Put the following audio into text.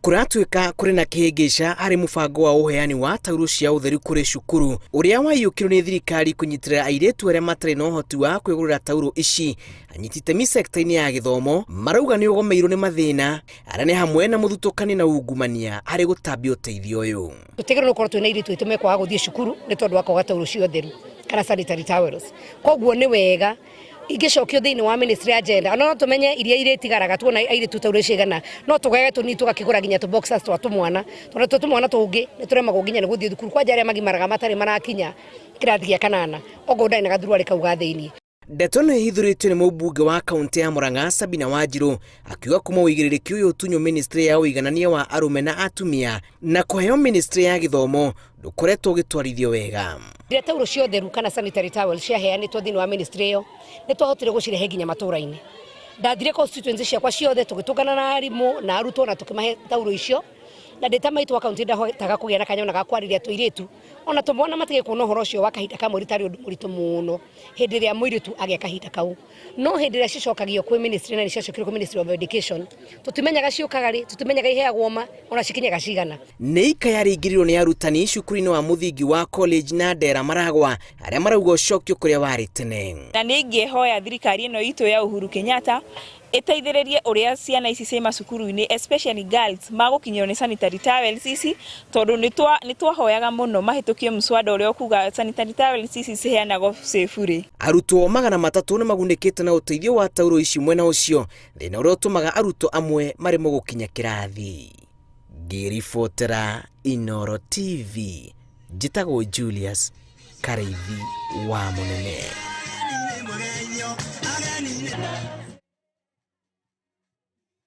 Kũratuĩka kũrĩ na kĩhĩngĩca harĩ mũbango wa ũheani wa taurũ cia ũtheru kũrĩ cukuru ũrĩa waiyũkirio nĩ thirikari kũnyitĩrĩra airĩtu arĩa matarĩ na ũhoti wa kwĩgũrĩra taurũ ici. Anyiti itemi sekta-inĩ ya gĩthomo marauga nĩ ũgomeirwo nĩ mathĩna arĩa nĩ hamwe na mũthutũkanio na ungumania harĩ gũtambia ũteithio ũyũ. Tũtigĩrĩrwo gũkorwo twĩna airĩtu aitũ mekwaga gũthiĩ cukuru nĩ tondũ wa kwaga taurũ cia ũtheru kana sanitary towels. Koguo nĩ wega ingĩcokio thĩinĩ wa ministry ya gender, ona no tũmenye iria irĩtigaraga tuona airĩtu taurũ cigana, no tũgage tũnini tũgakĩgũra nginya tũ boxers twa tũmwana, tondũ tũ tũmwana tũngĩ nĩ tũremagwo nginya nĩ gũthiĩ thukuru, kwanja arĩa magimaraga matarĩ marakinya kĩrathi gĩa kanana, okorwo ndarĩ na gathuruarĩ kau ga thĩinĩ. Ndeto ĩno ĩhithũrĩtio nĩ mũmbunge wa kaũntĩ ya Murang'a Sabina Wanjirũ akiuga kuma ũigĩrĩrĩki ũyũ ũtunywo ministry ya ũiganania wa arũme na atumia na kũheo ministry ya gĩthomo ndũkoretwo ũgĩtwarithio wega. Rĩrĩa taurũ cia ũtheru kana sanitary towels ciaheanĩtwo thĩinĩ wa ministry ĩyo, nĩ twahotire gũcirehe nginya matũũra-inĩ. Ndathire constituency ciakwa ciothe tũgĩtũngana na arimũ na arutwo na tũkĩmahe taurũ icio, na ndĩ ta maitũ wa kaũntĩ ndahotaga kũgĩa na kanya ona ga kwarĩria tũirĩtu ona tũmwana matige kuona ũhoro ũcio wa kahinda ka mweri tarĩ ũndũ mũritũ mũno hĩndĩ ĩrĩa mũirĩtu agĩa kahinda kau. No hĩndĩ ĩrĩa cicokagio kwĩ ministry na nĩ ciacokire kwĩ Ministry of Education, tũtimenyaga ciũkaga rĩ, tũtimenyaga iheagwo ma, ona cikinyaga cigana. Nĩ ikaya rĩingĩrirwo nĩ arutani cukuru-inĩ wa mũthingi wa College na Ndera Maragwa arĩa marauga ũcokio kũrĩa warĩ tene. Na nĩ ingĩhoya thirikari ĩno itũ ya Uhuru Kenyatta ĩteithĩrĩrie ũrĩa ciana ici ciĩ macukuru-inĩ especially girls magũkinyĩrwo nĩ sanitary towels ici, tondũ nĩ twahoyaga mũno mahĩtũkie mũswada ũrĩa ũkuga sanitary towels ici ciheanagwo ciĩ burĩ. Arutwo 300 nĩ magunĩkĩte na ũteithio wa taurũ ici mwena ũcio, thĩna ũrĩa ũtũmaga arutwo amwe maremwo gũkinya kĩrathi. Ngĩribotera Inooro TV, njĩtagwo Julius Karĩithi wa Mũnene.